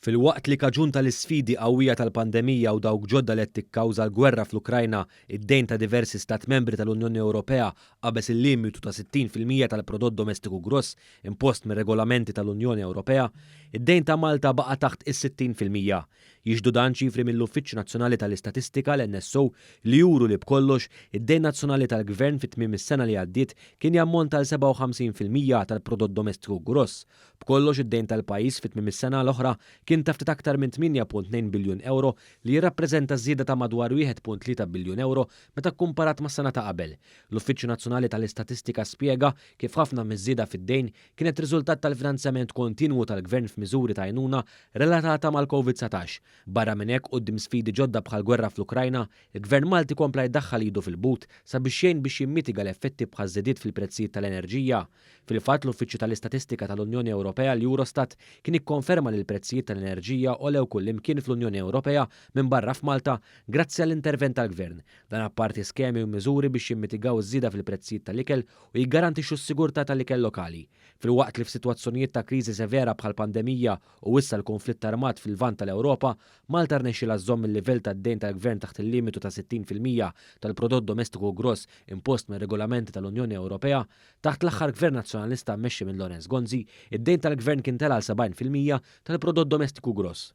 Filwaqt li kaġun tal-isfidi qawwija tal-pandemija u dawk ġodda li qed tikkawża l-gwerra fl-Ukrajna, id-dejn ta' diversi stat membri tal-Unjoni Ewropea qabeż il-limitu ta' 60% tal-prodott domestiku gross impost mir-regolamenti tal-Unjoni Ewropea, id-dejn ta' Malta baqa' taħt is-60%. Jixhdu dan ċifri mill-Uffiċċju Nazzjonali tal-Istatistika, l-NSO, li juru li b'kollox, id-dejn nazzjonali tal-Gvern fi tmiem is-sena li għaddiet kien jammonta għal 57% tal-prodott domestiku gross. B'kollox id-dejn tal-pajjiż fi tmiem is-sena l-oħra kien ta' ftit aktar minn 8.2 biljun ewro li jirrappreżenta żieda ta' madwar 1.3 biljun ewro meta kkumparat mas-sena ta' qabel. L-Uffiċċju Nazzjonali tal-Istatistika spjega kif ħafna miż-żieda fid-dejn kienet riżultat tal-finanzjament kontinwu tal-Gvern f'miżuri ta' għajnuna relatata mal-Covid 19. Barra minn hekk, quddiem sfidi ġodda bħall-gwerra fl-Ukrajna, il-Gvern Malti kompla jdaħħal idu fil-but sabiex jgħin biex jimmitiga l-effetti bħaż-żidiet fil-prezzijiet tal-enerġija. Fil-fatt, l-Uffiċċju tal-Istatistika tal-Unjoni Ewropea, l-Eurostat, kien ikkonferma li l-prezzijiet tal-enerġija għolew kullimkien fl-Unjoni Ewropea minbarra f'Malta grazzi għall-intervent tal-Gvern. Dan apparti skemi u miżuri biex jimmitigaw iż-żieda fil-prezzijiet tal-ikel u jiggarantixxu s-sigurtà tal-ikel lokali. Filwaqt li f'sitwazzjonijiet ta' kriżi severa bħall-pandemija u issa l-kunflitt armat fil-Lvant tal-Ewropa, Malta rnexxielha żżomm il-livell tad-dejn tal-Gvern taħt il-limitu ta' 60% tal-prodott domestiku gross impost mir-regolamenti tal-Unjoni Ewropea. Taħt l-aħħar Gvern Nazzjonalista mmexxi minn Lawrence Gonzi, id-dejn tal-Gvern kien tela' għal 70% tal-prodott domestiku gross.